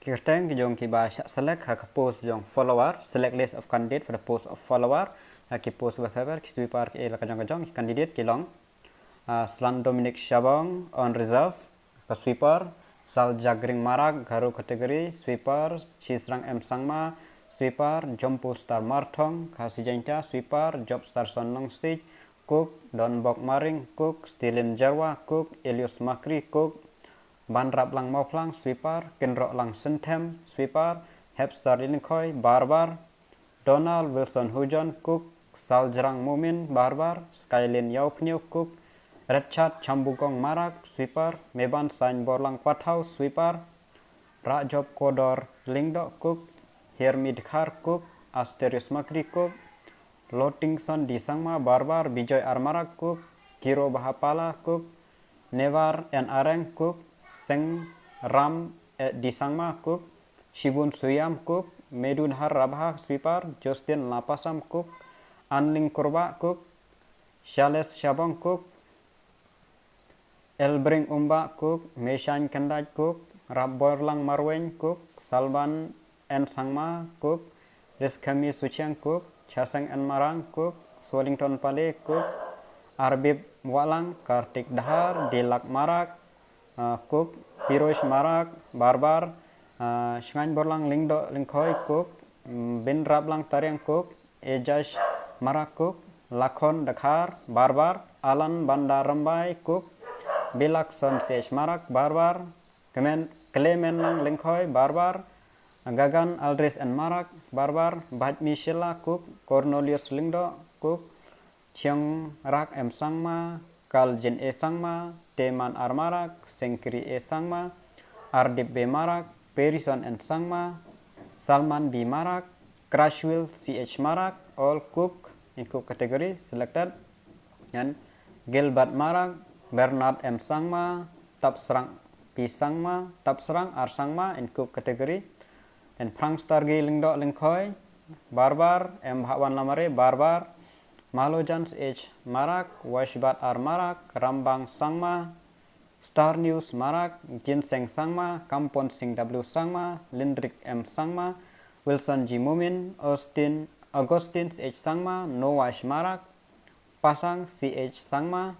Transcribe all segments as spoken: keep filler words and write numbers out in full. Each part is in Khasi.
Ki kyrteng ki jong kiba shah select ha ka post jong follower, select list of candidate for the post of follower. Ha ki post ba pepper, ki sweeper ki la ka jong ka jong, ki candidate ki long. Uh, Slan Dominic Shabong on reserve, ka sweeper. Sal Jagring Marak, Garo category, sweeper. Chisrang M Sangma, sweeper. Jompu Star Marthong, Khasi Jaintia, sweeper. Job Star Son Longstage, cook. Don Bok Maring, cook. Stilin Jarwa, cook. Elios Makri, cook. Ban Rap Lang Mawphlang, sweeper. Kinrok Lang Synthem, sweeper. Hepstar Lingkhoi, barbar. Donald Wilson Hujon, cook. Saljrang Mumin, barbar. Skylin Yauphnio, cook. Richard Chambugong Marak, sweeper. Meban Sain Borlang Pathau, sweeper. Rajop Kodor Lingdok, cook. Hermi Dkhar, cook. Asterius Makri, cook. Lotingson D Sangma, barbar. Bijoy R Marak, cook. Kiro Bahapala, cook. Nevar N Areng, cook. Seng Ram, eh, D Sangma, cook. Shibun Suyam, cook. Medun Har Rabha, sweeper. Justin Lapasam, cook. Anling Kurba, cook. Charles Shabong, cook. Elbring Umba, cook. Meshan Kendaj, cook. Rap Borlang Marweng, cook. Salban N Sangma, cook. Riskami Suchiang, cook. Chaseng N Marang, cook. Swellington Pale, cook. Arbib Walang, Kartik Dahar, Dilak Marak, uh, cook. Pirosh Marak, barbar. Uh, Shngain Borlang Lingdo Lingkhoi, cook. Mm, Bin Raplang Tariang, cook. Ejash Marak, cook. Lakhon Dakhar, barbar. Alan Banda Rambai, cook. Bilakson C H Marak, barbar. Kemen, Klemenlang Lingkhoi, barbar. Gagan Aldris N Marak, barbar. Bajmi Shila, cook. Cornelius Lingdo, cook. Chiang Rak M Sangma, Kaljin A Sangma, Teman R Marak, Sengkri A Sangma, Ardip B Marak, Perison N Sangma, Salman B Marak, Crashwell C H Marak, all cook in cook category selected. And Gilbert Marak, Bernard M Sangma, Tapsrang P Sangma, Tapsrang R Sangma in cook category. And Prangstar G Lingdok Lingkhoi, barbar. M Bhawan Lamare, barbar. Malojan C H Marak, Washbat R Marak, Rambang Sangma, Star News Marak, Ginseng Sangma, Kampon Singh W Sangma, Lindrik M Sangma, Wilson G Mumin, Austin, Augustine C H Sangma, Noah Marak, Pasang C H Sangma.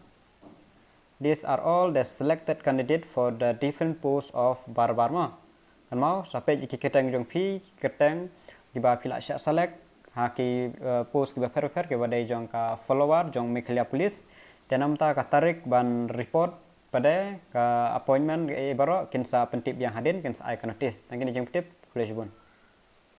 These are all the selected candidate for the different post of barbar ma. Kan mau, sa peit ki kyrteng jong phi, ki kyrteng kiba phi la shah select ha ki, eh, post kiba pher pher, kiba dei jong ka follower jong Meghalaya Police. Te namta ka tarik ban report pat de, ka appointment, eh, baroh kin sa pyntip biang hadien, kin sa ai ka notice. Tang kine jingpyntip, khublei shibun.